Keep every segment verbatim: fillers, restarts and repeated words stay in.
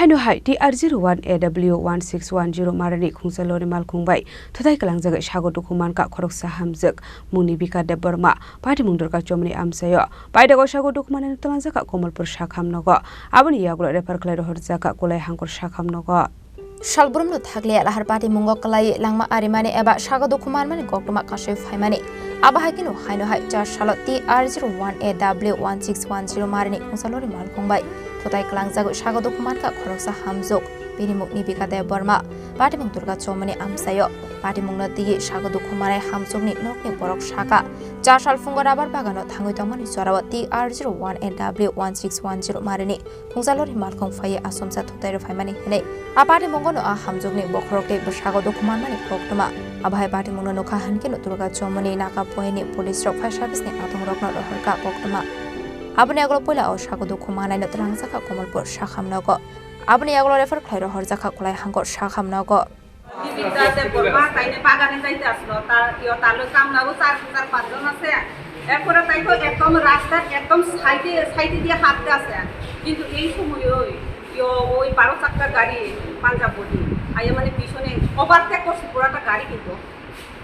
Haino hai T R zero one A W one six one zero marani khungsa lori malkhung bai thutai kalangjagwi sago dukhu mankha khoroksa hamjwk mungni Bika Debbarma, patimung Durga Chomoni amchaio. Paidagwi sago dukhu manani twlangjakha Komolpur sakham nogo. Aboni yagulo refer khlai rohorjakha Kulai Hangkor sakham nogo. Salbrumno thakliya lahar patimungo kwlaiwi langma arimani eba sago dukhu manmani koktwma kasui phaimani. Abo hai kheno haino hai char salo T R zero one A W one six one zero marini khungsa lori malkhung bai thutai kalangjagwi sago dukhu mankha khoroksa hamjwk bini mukni Bika Debbarma, patimung Durga Chomoni amchaio. Patimungno twiwi sago dukhu manai hamjwkni nokni borok sakha, char sal phungo rabar bagano thangwi tongmani jorao T R zero one A W one six one zero marini khungsa lori malkhung phaiwi asomsa thutai rw phaimani hinwi. A patimungono a hamjwkni bokhorok tei bwsago dukhu manmani koktwma. Abo hai patimungno nukha hinkhe no Durga Chomoni Naka poyani police rok fire service ni atongrokno rohorkha koktwma. Aboni yagulo puila o sago dukhu manaino twlangjakha Komolpur sakham nogo. Aboni yagulo refer khlai rohorjakha Kulai Hangkor sakham nogo. Nibita Debbarma taine bagane jaite aslo, ta, iyo, ta loi kamla bo char, char panch jon ase. Erpore tai to ekdom rasta ekdom side, side diye hatte ase. Kintu ei somoyoi, iyo, oi baro chakka gari Punjab body, aiye mane pishone overtake korse purata gari kintu.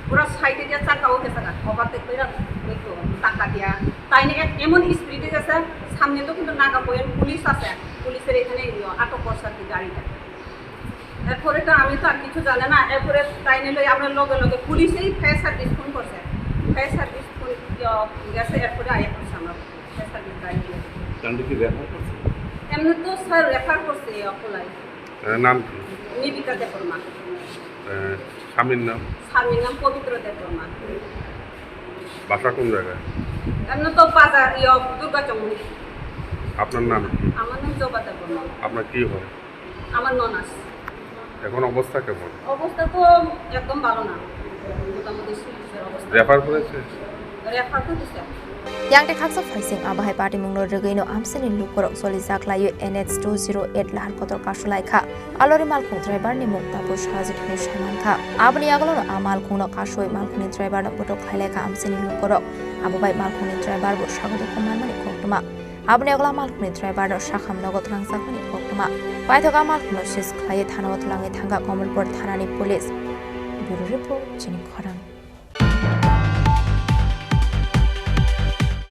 Pura side diye chakka o gese ga, overtake koira, oi to chakka diya. Taine ek, emon speed e gese, samne to kintu Naka poyani police ase, police er ekhane iyo atok korse ar ki gari ta. এরপরে তো আমি তো আর কিছু জানি না, এরপরে তাই নিলে আমরা লগে লগে পুলিশেই ফায়ার সার্ভিস ফোন করছে, ফায়ার সার্ভিস ফোন, ইয়ে, গেছে, এরপরে আইয়া করছে আমরা ফায়ার সার্ভিস গাড়ি দিয়ে। তাহলে কি রেফার করছে? এমনি তো স্যার রেফার করছে এই অকলাই। এ, নাম কি? নিবিকা দেববর্মা। এ, স্বামীর নাম? স্বামীর নাম পবিত্র দেববর্মা। বাসা কোন জায়গায়? এমনি তো বাজার, ইয়ে, দুর্গা চৌমুহনী। আপনার নাম কি? আমার নাম জবা দেববর্মা। আপনার কি হয়? আমার ননাস। এখন অবস্থা কেমন? অবস্থা তো একদম ভালো না, মোটামুটি সিরিয়াসের অবস্থা। রেফার করেছে? রেফার তো দিছে। Yang tei khaksa phaising abo hai patimungno rwgwino amchaini lukurok choli jaklaiwi N H two zero eight lahar kotor kasu laikha. A lori malkhung driver ni mung Tapo Sajit hinwi saimankha. Aboni yagulono a malkhungno kasui malkhungni driver no botok khlailaikha amchaini lukurok. Abo bai malkhungni driver bo sago dukhu manmani koktwma. Aboni yagulo malkhungni driver no sakham nogo twlangjakmani koktwma. Paithak a malkhungno seize khlaiwi thanao twlangwi thangkha Komolpur thanani police. Bureau Report, Chini Khorang.